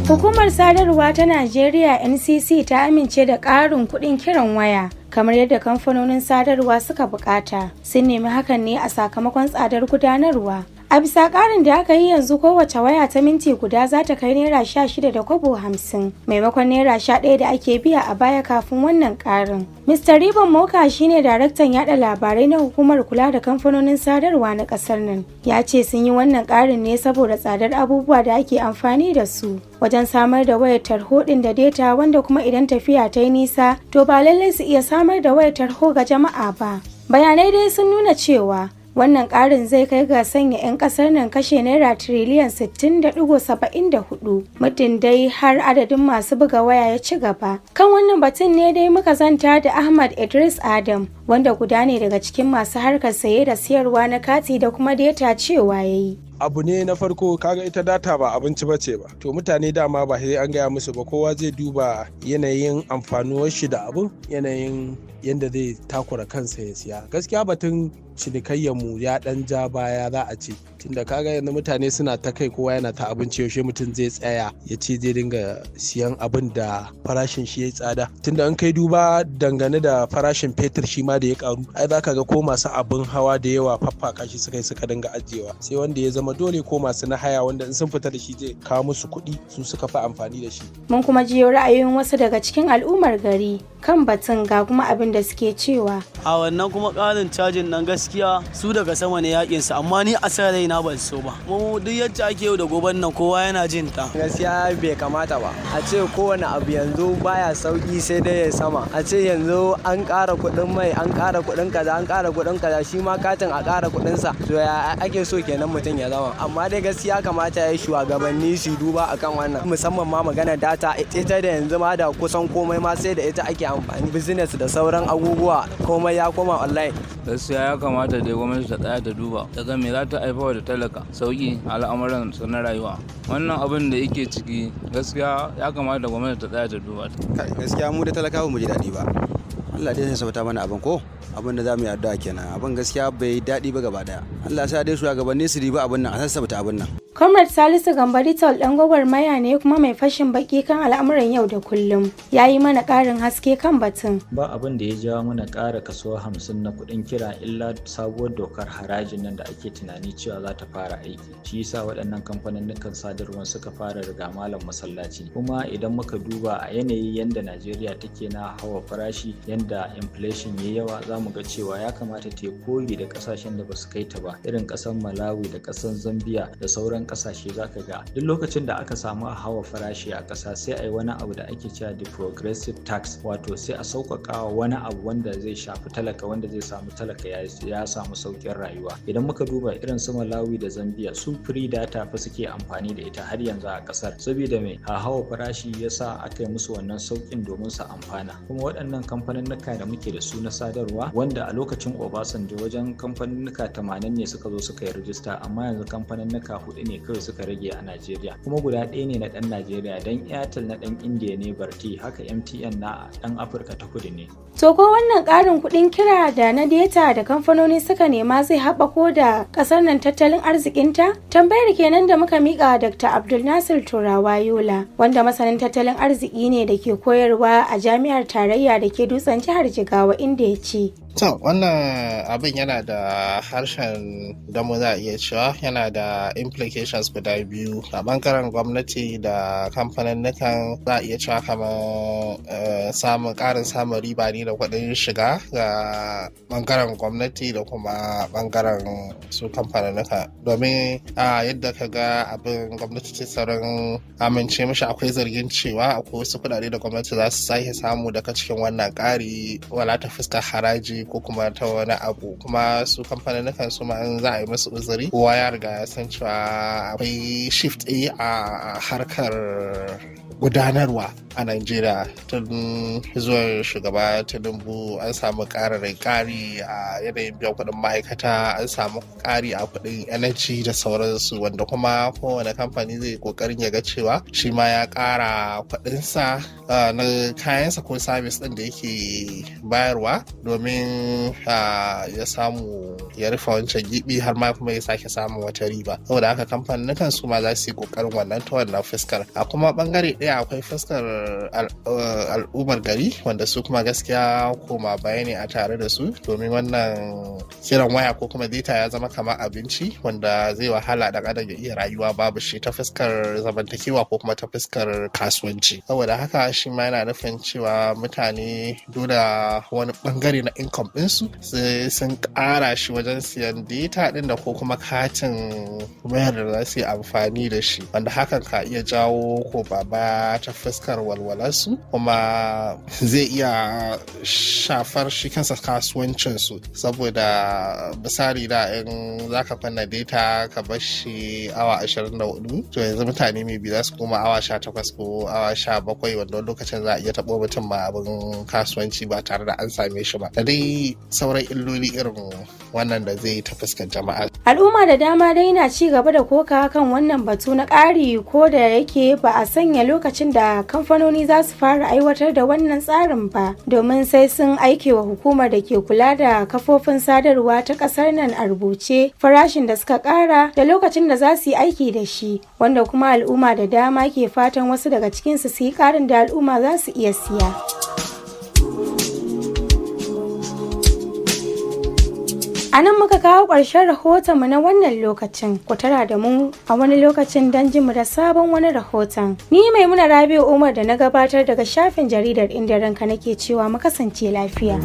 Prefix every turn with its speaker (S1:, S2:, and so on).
S1: Hukumar sadarwa ta Najeriya NCC ta amince da ƙarin kuɗin kiran waya kamar yadda kamfanonin sadarwa suka bukata. Sun nemi hakan ne a sakamakon tsadar gudanarwa. A bisa ƙarin da aka yi, yanzu kowace waya ta minti guda za ta kai ₦16.50 maimakon ₦11 da ake biya a baya kafin wannan ƙarin. Mr. Riban Moka shine daraktan yada labarai na hukumar kula da kamfanonin sadarwa na ƙasar nan. Ya ce sun yi wannan ƙarin ne saboda tsadar abubuwa da ake amfani da su wajen samar da wayar tarho ɗin da data, wanda kuma idan tafiya ta yi nisa, to ba lallai su iya samar da wayar tarho ga jama'a ba. Bayanai dai sun nuna cewa wannan ƙarin zai kai ga sanya 'yan ƙasar nan kashe ₦60.74 tiriliyan, muddin dai har adadin masu buga waya ya ci gaba. Kan wannan batun ne dai muka zanta da Ahmad Idris Adam, wanda guda ne daga cikin masu harkar saye da siyarwa na kati da kuma data, cewa ya yi.
S2: Abu ne na farko, kaga ita data ba abinci ba ce ba. To, mutane dama ba sai an gaya musu ba, kowa zai duba yanayin amfanuwar shi da abun, yanayin yadda zai takura kansa ya siya. Gaskiya batun cinikayyar mu ya dan ja baya za a ce, tunda kaga yanzu mutane suna ta kai, kowa yana ta abinci. Yaushe mutum zai tsaya ya ce zai dinga siyan abin da farashin shi ya tsada? Tunda in kai duba dangane da farashin fetur shi ma da ya karu, ai zaka ga ko masu abin hawa da yawa faffaka shi suka yi, suka dinga ajiyewa, sai wanda ya zama dole ko masu na haya, wanda in sun fita da shi zai kawo musu kuɗi, su suka fi amfani da shi.
S1: Mun kuma jiyo ra'ayoyin wasu daga cikin al'ummar gari kan batun, ga kuma abin da suke cewa.
S3: A wannan kuma ƙarin cajin nan, gaskiya su daga sama ne yakin su, amma ni a san raina ban so ba. Mu duk yadda ake yau da goben nan, kowa yana jin ta.
S4: Gaskiya bai kamata ba a ce kowane abu yanzu baya sauki, sai dai ya sama. A ce yanzu an ƙara kuɗin mai, an ƙara kuɗin kaza, an ƙara kuɗin kaza, shi ma katin a ƙara kuɗin sa, to ya ake so kenan mutum ya zama? Amma dai gaskiya kamata ya yi shugabanni su duba akan wannan, musamman ma magana data, ita da yanzu ma da kusan komai ma sai da ita ake amfani, business da sauran abubuwa, komai ya koma online.
S5: Gaskiya ya kamata dai gwamnati ta tsaya ta duba ta ga me za ta haifar da talaka sauki al'amuran su na rayuwa. Wannan abin da yake ciki, gaskiya ya kamata gwamnati ta tsaya ta duba
S6: ta. Gaskiya mu da talakawa mu ji daɗi ba. Allah dai sai sauta mana abin, ko abin da za mu yi addu'a kenan. Abin gaskiya bai daɗi ba gaba daya. Allah sa dai shugabanni su riba abin nan, a sassabta abin nan.
S1: Comrade Salisu Gambari ɗan gwagwarmaya ne kuma mai fashin baki kan al'amuran yau da kullum. Ya yi mana ƙarin haske kan batun.
S7: Ba abin da ya jawo mana ƙara kaso 50 na kuɗin kira illa sabuwar dokar harajin nan da ake tunani cewa za ta fara aiki. Shi yasa waɗannan kamfaninnikan sadarwar suka fara riga malam masallaci. Kuma idan muka duba a yanayi yanda Najeriya take na hawa farashi, yanda inflation ya yawa, za mu ga cewa ya kamata ta koyi da ƙasashen da ba su kai ta ba, irin ƙasar Malawi da ƙasar Zambia da sauran kasashe. Zaka ga duk lokacin da aka samu hawa farashi a ƙasa, sai a yi wani abu da ake cewa the progressive tax, wato sai a sauƙaƙa wani abu wanda zai shafi talaka, wanda zai samu talaka ya samu sauƙin rayuwa. Idan muka duba irin su Malawi da Zambia, su free data fa suke amfani da ita har yanzu a ƙasar, saboda mai hawa farashi yasa aka yi musu wannan sauƙin domin su amfana. Kuma waɗannan kamfaninnika da muke da su na sadarwa, wanda a lokacin Obasanjo wajen kamfaninnika 80 ne suka zo suka yi rijista, amma yanzu kamfaninnika hudu ne kawai suka rage a Najeriya, kuma guda ɗaya ne na ɗan Najeriya, don Airtel na ɗan India ne, Bharti haka, MTN na ɗan Afirka ta Kudu ne.
S1: To, ko wannan ƙarin kuɗin kira da na data da kamfanoni suka nema zai haɓako da ƙasar nan tattalin arzikinta? Tambayar kenan da muka miƙa Dr. Abdul Nasir Turawa Yola, wanda masanin tattalin arziki ne da ke koyarwa a Jami'ar Tarayya da ke Dutsen, jihar Jigawa, inda ya ce.
S8: To, wannan abin yana da harshen damo, za a iya cewa yana da implications guda biyu. A bangaren gwamnati da kamfaninnikan, za a iya cewa kamar samun ƙarin samun riba ne da kuɗin shiga ga bangaren gwamnati da kuma bangaren su kamfaninnika. Domin a yadda ka ga abin gwamnati ce sauran amince mishi, akwai zargin cewa akwai wasu kuɗaɗe da gwamnati za su sake samu daga cikin wannan ƙari, wala ta fuskar haraji ko kuma ta wani abu. Kuma su kamfanin su ma in za a yi musu uzuri, kowa ya riga ya san cewa akwai shift a harkar gudanarwa a Najeriya. Tun zuwan Shugaba Tinubu an samu ƙararin ƙari a yanayin biyan kuɗin ma'aikata, an samu ƙari a kuɗin energy da sauransu, wanda kuma kowane kamfani zai ƙoƙarin ya ga cewa shi ma ya ƙara kuɗinsa na kayansa ko sabis ɗin da yake bayarwa domin ya samu ya rufe wancan gibi har ma kuma ya sake samun wata riba. Saboda haka kamfanin su ma za su yi ƙoƙarin wannan ta wannan fuskar. A kuma bangare ɗaya akwai fuskar al'ummar gari, wanda su kuma gaskiya koma baya ne a tare da su, domin wannan kiran waya ko kuma data ya zama kamar abinci wanda zai wahala dan adam ya iya rayuwa babu shi ta fuskar zamantakewa ko kuma ta fuskar kasuwanci. Saboda haka shi ma yana nufin cewa mutane dole wani bangare na income ɗinsu sai sun ƙara shi wajen siyan data ɗin da ko kuma katin wayar da za su yi amfani da shi, wanda hakan ka iya jawo ko baba ta fuskar walwalarsu, kuma zai iya shafar shi kansa kasuwancinsu. Saboda misali, da in za ka kunna data ka bar shi awa 24, to yanzu mutane mai bi za su koma awa 18 ko awa 17, wanda lokacin za a iya taɓo mutum ma abin kasuwanci ba tare da an same shi ba, da dai sauran illoli irin wannan da zai ta fuskar jama'a.
S1: Al'umma da dama dai na ci gaba da koka kan wannan batu na ƙari, ko da yake ba a sanya lokacin da kamfanoni za su fara aiwatar da wannan tsarin ba, domin sai sun aike wa hukumar da ke kula da kafofin sadarwa ta ƙasar nan a rubuce farashin da suka ƙara da lokacin da za su yi aiki da shi, wanda kuma al'umma da dama ke fatan wasu daga cikinsu su yi ƙarin da al'umma za su iya siya. A nan muka kawo ƙarshen rahotonmu na wannan lokacin. Ku tara da mu a wani lokacin don jin mu da sabon wani rahoton. Ni Maimuna Rabi'u Umar da na gabatar daga shafin jaridar Inda Ranka nake cewa mu kasance lafiya.